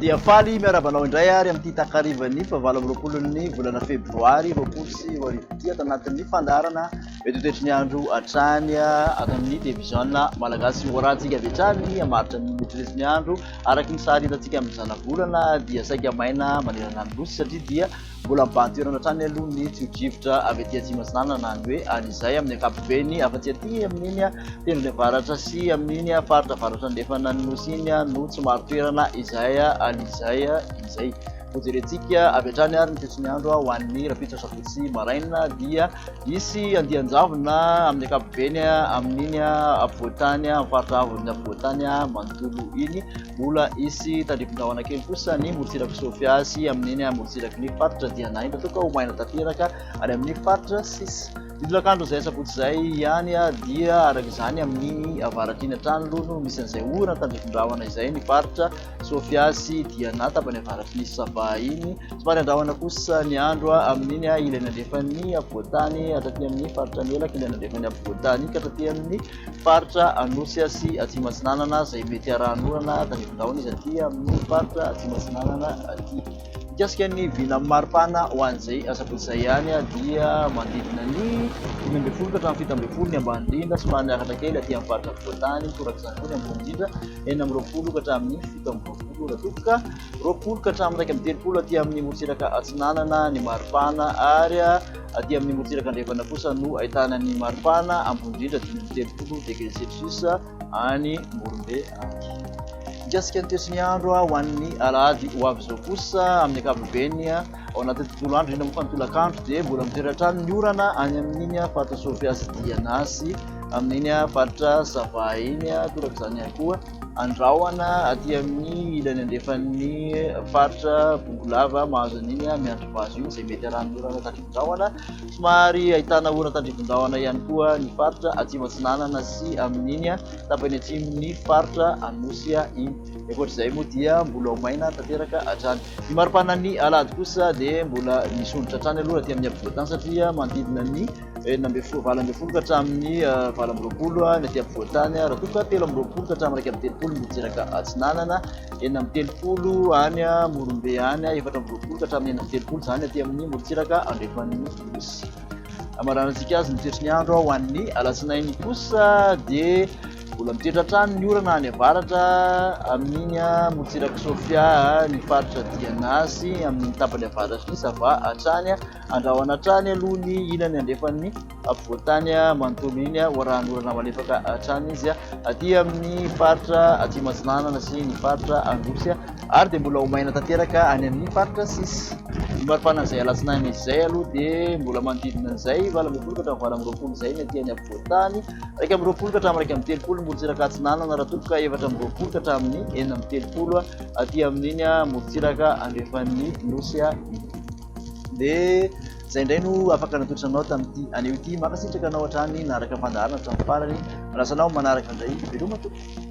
Dia faly miarahaba anao indray ary amin'ity takarivan'ny fahavalo amby roapolon'ny volana febroary 2020 ity ato anatin'ny fandaharana mety ho toetry ny andro hatrany ato amin'ny televiziona malagasy. Hoarahantsika avy hatrany ny hamaritra ny mety ho toetry ny andro araka ny sary hitantsika amin'ny zanabolana dia saika maina manerana ny nosy satria dia Mbola mibahan-toerana hatrany aloha ny tsio-drivotra avy aty atsimo atsinanana na ny hoe any izay amin'ny ankapobeny afa-tsy aty amin'iny tendrony avaratra sy amin'iny faritra avaratra andrefana ny nosy iny no tsy marin-toerana izay any izay izay. Hojerentsika avy hatrany ary ny toetry ny andro ho an'ny rahampitso sabotsy maraina dia hisy andian-javona amin'ny ankapobeny amin'iny afovoan-tany amin'ny faritra avon'ny afovoan-tany manontolo iny. Mbola hisy tandrifin-drahona kely kosa ny morontsirak'i Sofia sy amin'iny morontsiraky ny faritra Diana iny raha toa ka ho maina tanteraka any amin'ny faritra sisa. Ny tolakandro izay asabotsy izay ihany dia araka izany amin'iny avaratra iny hatrany aloha no misy an'izay orana tandrifin-drahona izay ny faritra Sofia sy Diana tapany avaratry ny Sava iny. Somary andrahona kosa ny andro amin'iny ilany andrefan'ny afovoan-tany hatraty amin'ny faritra Melaky, ilany andrefan'ny afovoan-tany ka hatraty amin'ny Faritra Anosy sy Atsimo Atsinanana izay mety arahan'orana tandrifin-drahona izy aty amin'ny faritra Atsimo Atsinanana aty. Mikasika ny vinan'ny maripana ho an'izay asabotsy izay ihany dia manodidina ny 15 ka hatramin'ny 17 ny ambany indrindra, somary miakatra kely aty amin'ny faritra afovoan-tany, torak'izany koa ny ambony indrindra 26 ka hatramin'ny 27 raha toa ka 20 ka hatramin'ny 31 aty amin'ny morontsiraka atsinanana ny maripana ary Aty amin'ny morontsiraka andrefana kosa no ahitana ny maripana ambony indrindra 35 degré celsius any Morombe any. Mikasika ny toetry ny andro ho an'ny alahady ho avy izao kosa amin'ny ankapobeny ao anatin'ny tontolo andro indrindra moa fa ny tolakandro dia mbola mitoetra hatrany ny orana any amin'iny faritra Sofia sy Diana sy amin'iny faritra Sava iny torak'izany ihany koa Andrahona aty amin'ny ilany andrefan'ny faritra Bongolava mahazo an'iny Miandrivazo iny izay mety arahan'ny orana tandrifin-drahona. Somary ahitana orana tandrifin-drahona ihany koa ny faritra atsimo atsinanana sy amin'iny tapany atsimon'ny faritra Anosy iny. Ankoatra izay moa dia mbola ho maina tanteraka hatrany. Ny maripanan'ny alahady kosa dia mbola misondrotra hatrany aloha aty amin'ny afovoan-tany satria manodidina ny 16, 18 ka hatramin'ny 28 ny aty afovoan-tany, raha toa ka 23 ka hatramin'ny 31 ny morontsiraka atsinanana, 36 any Morombe any, 24 ka hatramin'ny 36 izany aty amin'ny morontsiraka andrefan'ny Nosy. Hamaranantsika azy ny toetry ny andro ho an'ny alatsinainy kosa dia mbola mitoetra hatrany ny orana any avaratra amin'iny morontsirak'i Sofia, ny faritra Diana sy amin'ny tapany avaratry ny Sava hatrany. Andrahona hatrany aloha ny ilany andrefan'ny afovoan-tany manontolo iny ho arahan'orana malefaka hatrany izy aty amin'ny faritra atsimo atsinanana sy ny faritra Anosy ary dia mbola ho maina tanteraka any amin'ny faritra sisa. Ny maripanan'izay alatsinainy izay aloha dia mbola manodidina an'izay 18 ka hatramin'ny 28 izay ny aty any afovoan-tany, 21 ka hatramin'ny 31 morontsiraka atsinanana raha toa ka 24 ka hatramin'ny 36 aty amin'iny morontsiraka andrefan'ny nosy iny. Dia izay indray no afaka natolotra anao tamin'ity anio ity. Mankasitraka anao hatrany naraka fandaharana hatramin'ny farany. Manasa anao manaraka indray. Veloma tompoko.